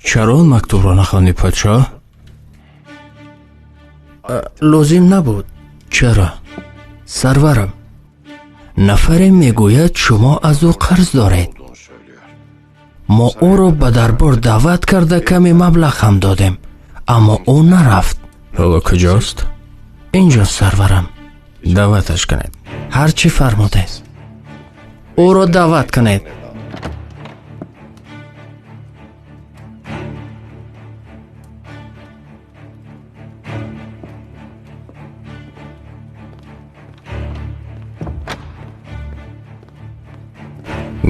Чаро он мактубро нахондӣ, подшоҳ? Лозим набуд. Чаро? Сарварам, нафаре мегӯяд, шумо аз ӯ қарз доред. Мо ӯро ба дарбор даъват карда, каме маблағ ҳам додем, аммо ӯ нарафт. Ҳоло куҷост? Инҷост, сарварам. Даъваташ кунед. Ҳар чӣ фармудед. Ӯро даъват кунед.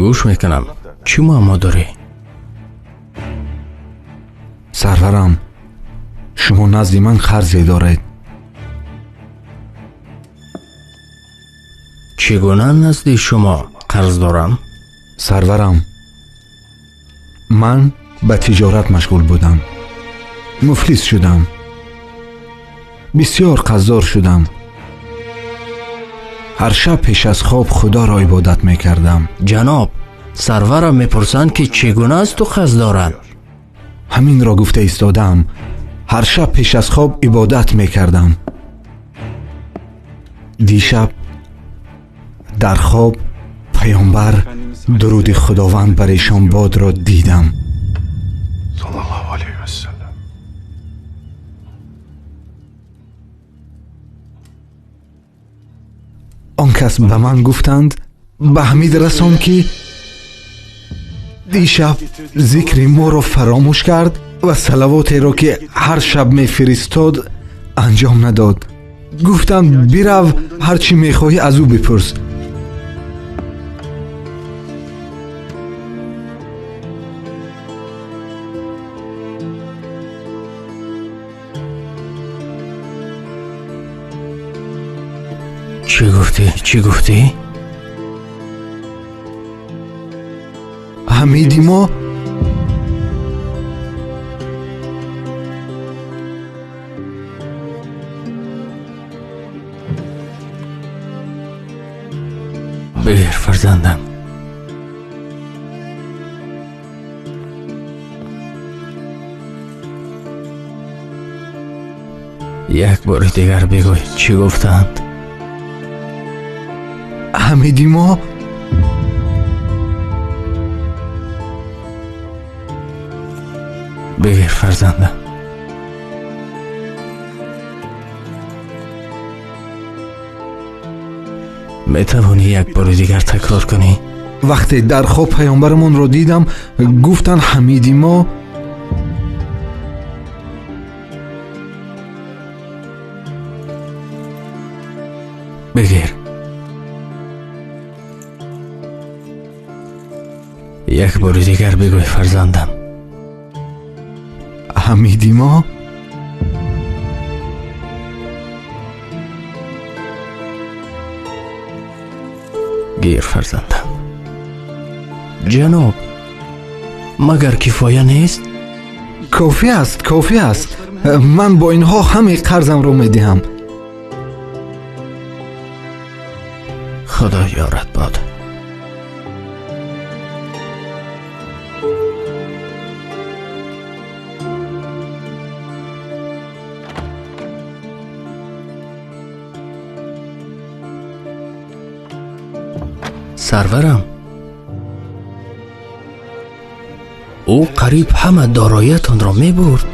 Гӯш мекунам. Чӣ муаммо дорӣ? Сарварам, шумо назди ман қарзе доред. Чӣ гуна назди шумо қарз дорам? Сарварам, ман ба тиҷорат машғул будам. Муфлис шудам. Бисёр қарздор шудам. Ҳар шаб пеш аз хоб Худоро ибодат мекардам. Ҷаноб, сарварам мепурсанд, ки чӣ гуна аз ту қарз доранд? Ҳаминро гуфта истодаам. Ҳар шаб пеш аз хоб ибодат мекардам. Дишаб дар хоб паёмбар, дуруди Худованд бар эшон бодро, дидам. Саллаллоҳу алайҳи вассалам. Он кас ба ман гуфтанд: ба Ҳамид расон, ки дишаб зикри моро фаромӯш кард ва салавотеро, ки ҳар шаб мефиристод, анҷом надод. Гуфтанд: бирав, ҳар чӣ мехоҳӣ, аз ӯ бипурс. Чӣ гуфтӣ? Чӣ гуфтӣ? Ҳамиди мо Бигир, фарзандам. Як бори дигар бигӯй, чӣ гуфтанд? Ҳамиди мо Бигир, фарзандам. Метавонӣ як бори дигар такрор кунӣ? Вақте дар хоб паёмбарамонро дидам, гуфтанд: Ҳамиди мо Бигир. Як бори дигар бигӯй, фарзандам. Ҳамиди мо Гир, фарзандам. Ҷаноб, магар кифоя нест? Кофӣ аст, кофӣ аст. Ман бо инҳо ҳамаи қарзамро медиҳам. Худо ёрат бод. Сарварам, ӯ қариб ҳама дороиятонро мебурд.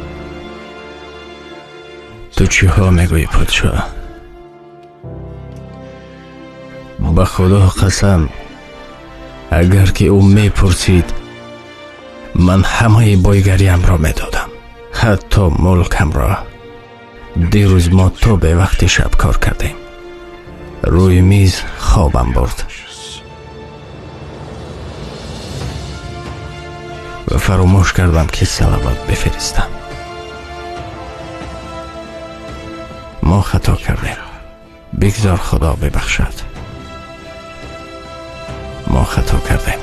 Ту чиҳо мегӯӣ, подшоҳ? Ба Худо қасам, агар ки ӯ мепурсид, ман ҳамаи бойгариамро медодам, ҳатто мулкамро. Дирӯз мо то бевақти шаб кор кардем. Рӯи миз хобам бурд ва фаромӯш кардам, ки салавот бифиристам. Мо хато кардем. Бигзор Худо бибахшад. Мо хато кардем.